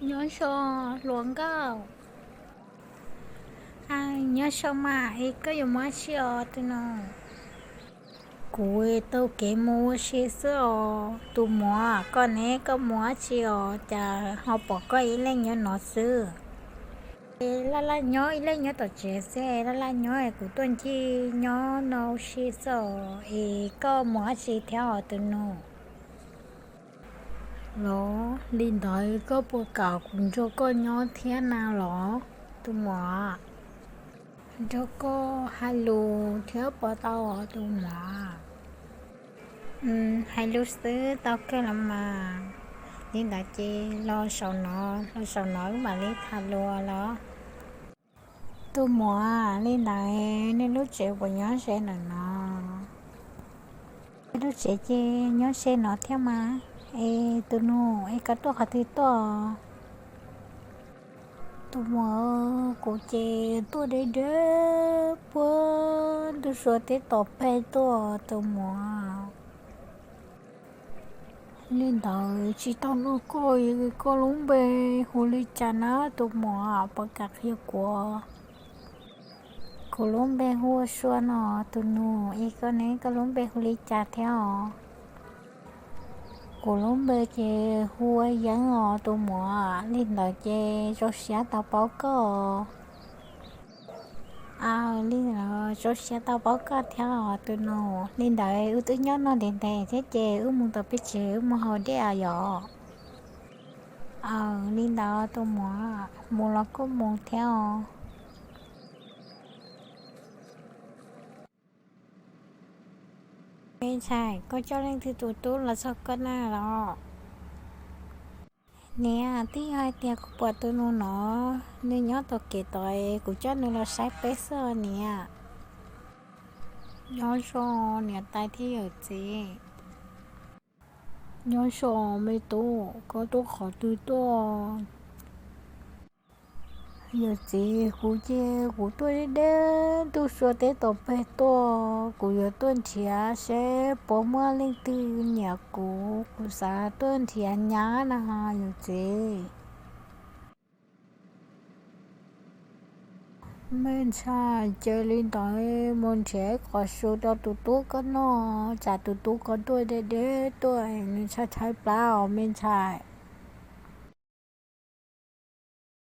Nyob zoo hluas nkauj. Nyob zoo mas, es koj yuav mus ua dab tsi os tus nus? Kuv taug kev mus ua si xwb os tus muam. Koj ne, koj mus ua dab tsi os, cas ho pom koj ib leeg nyob no xwb? Es laj laj nyob ib leeg nyob tom tsev xwb, laj laj nyob es kuv tuaj ncig nyob no ua si xwb os. Es koj mus ua dab tsi thiab os tus nus? Los li ntawd koj puas kam kuv nrog koj nyob thiab na los tus muam? Nrog koj hais lus thiab puas tau os tus muam? Hais lus xwb tau kawg los mas. Li ntawd ces los saum no, los saum no wb mam li tham lus los. Tus muam, li ntawd nej lub tsev puas nyob ze ntawm no? Peb lub tsev ces nyob ze no thiab mas. Es tus nus, es koj tuaj qhov twg tuaj? Tus muam, kuv ces tuaj deb deb puag ntuj sua teb tom peg tuaj tus muam. Li ntawd tsis tau nug koj, koj lub npe hu li cas na tus muam, puas kam qhia kuv? Kuv lub npe hu ua Sua no tus nus, es koj ne, koj lub npe hu li cas thiab os? Kuv lub npe ces hu ua Yeeb os tus muam. Li ntawd ces zoo siab tau paub koj. Aw, li ntawd zoo siab tau paub koj thiab os tus nus. Li ntawd wb twb nyob no ntev ntev thiab ces wb mus tom peb tsev wb mus haus dej os yom. Aw, li ntawd tus muam, mus los kuj mus thiab os. Me ntxhais, koj coj leej twg tus tub los txog koj na los? Niam, twb yog hais tias kuv pom tus nus no, nws nyob tom kev tod, kuv coj nws los saib peb xwb os niam. Nyob zoo niam tais thiab yawm txiv. Nyob zoo me tub, koj tuaj qhov twg tuaj? Yawm txiv, kuv ces kuv tuaj deb deb ntuj sua teb tom peg tuaj, kuv yuav tuaj nrhiav seb puas muaj leej twg nyiam kuv, kuv xav tuaj nrhiav nyab na yawm txiv. Me ntxhais, cia li ntawd mus nrhiav ib qho su rau tus tub koj noj, tsam tus tub koj tuaj deb deb tuaj, nws tshaib tshaib plab os me ntxhais.